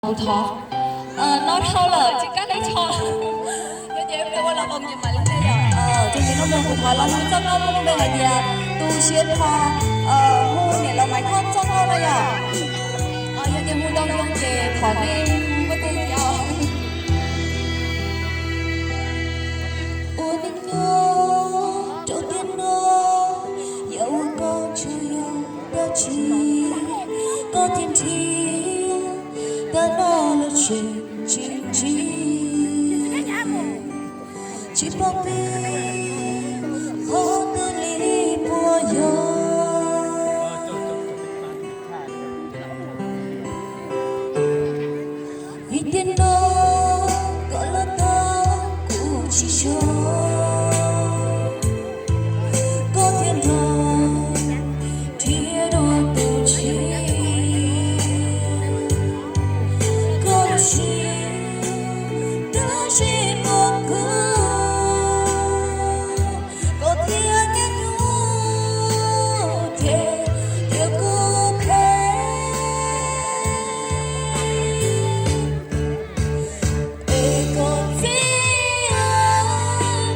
Kuv thov, no dhau lawm tsis kam li tso. Yog ces ua los koom ces mam li ua yom. Ces no kuv thov los hu txoj nkauj muaj lub npe hais tias tu siab tho, hu niam laus Maiv Thoj txoj nkauj no yom. Yog ces hu tau zoo ces thov nej npuaj tes thiab. Ua neej nyob rau tiam no, yog ua koj tsuas yog dab tsi, koj thiaj nrhiav tau noj los tseem tsis ntsib, tsis paub pib qhov twg li puas yog. Vim tiam no koj los tau kuv tsis xyov, koj thiaj nrog nrhiav dua tus tshiab, koj los sis tab sis muaj kuv, koj thiaj nyiam kuv thiab, yog kuv phem. Es koj txiv,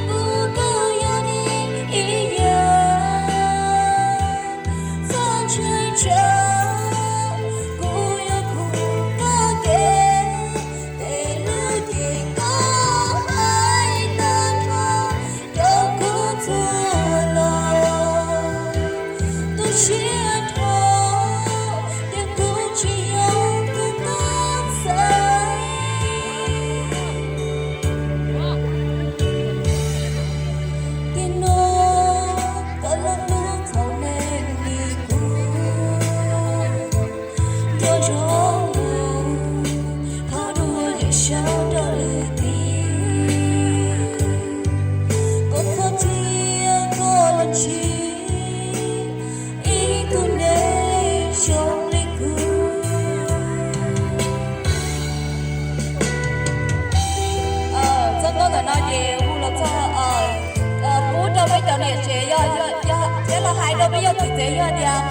kuv kuj yog nej ib yam, txhob ntshai tsam, kuv yuav khwv koj kev, tej lus ces koj hais tag nrho rau kuv txhua los, tu siab dhau, tias kuv tsis yog tus koj xav. Tiam no koj los hlub txhaum neeg li kuv, nco ntsoov mus, thov dua yeej saib rau lwm tiam, koj txhob cia koj los ntsib ib tug neeg zoo li kuv. Txoj nkauj ntawm no ces hu los txog pub rau peb cov niam tsev yog thiab los hais rau peb yog txiv tsev yog tias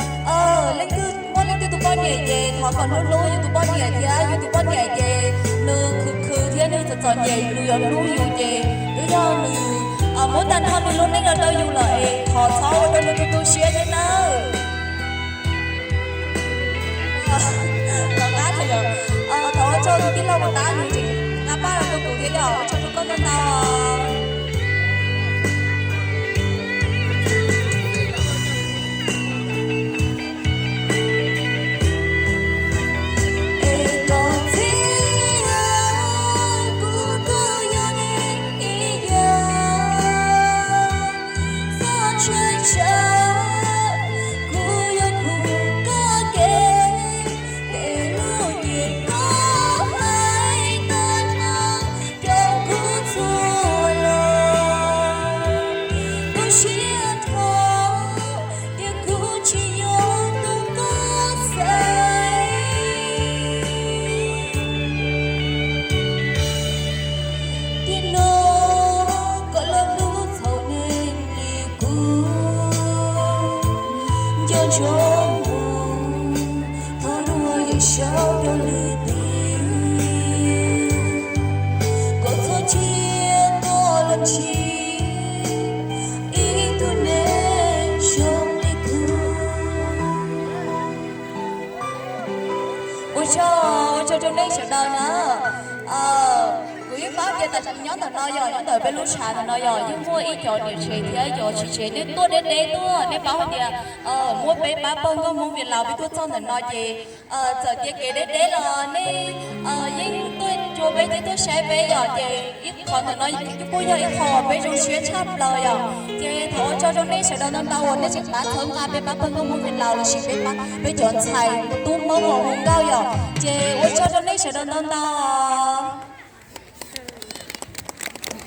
leej twg muaj leej twg tus poj niam ces thov kom hlub hlub yus tus poj niam thiab yus tus poj niam ces nws khwv khwv thiab nws txom txom nyem nws yuav hlub yus ces twb yog nws muab tag nrho nws lub neej los rau yus lawm es thov txhob ua rau nws tu tu siab thiab nawb. Los qab, thov ua tsaug tus tij laug Maiv Thoj nws tseem nqa paj los rau kuv thiab yom, ua tsaug rau koj ntau ntau. Es koj txiv, kuv kuj yog nej ib yam, txhob ntshai tsam, kuv yuav khwv koj kev, tej lus ces koj hais tag nrho rau kuv txhua los, tu siab dhau, tias kuv tsis yog tus koj xav. Tiam no koj los hlub txhaum neeg li kuv, nco ntsoov mus, thov dua yeej saib rau lwm tiam, koj txhob cia koj los ntsib ib tug neeg zoo li kuv. Ua tsaug, ua tsaug rau nej sawv daws na. Kuv yeej paub tias tam sim nyob ntawm no yog nyob ntawm peb lub tshav ntawm no yog yeej muaj ib cov niam tsev thiab cov txiv tsev nej tuaj deb deb tuaj, nej paub hais tias muab peb pab pawg nkauj Hmoob Viaj Laus peb tuaj txog ntawm no ces txawm tias kev deb deb los nej yeej tuaj cuag peb thiab tuaj saib peb yom, ces ib qho ntawm no kuj yog ib qho peb zoo siab tshaj plaws yom. Ces thov ua tsaug rau nej sawv daws ntau ntau uas nej tseem pab txhawb nqa peb pab pawg nkauj Hmoob Viaj Laus los sis peb pab peb cov ntxhais tub Hmoob uas hu nkauj yom. Ces ua tsaug rau nej sawv daws ntau ntau.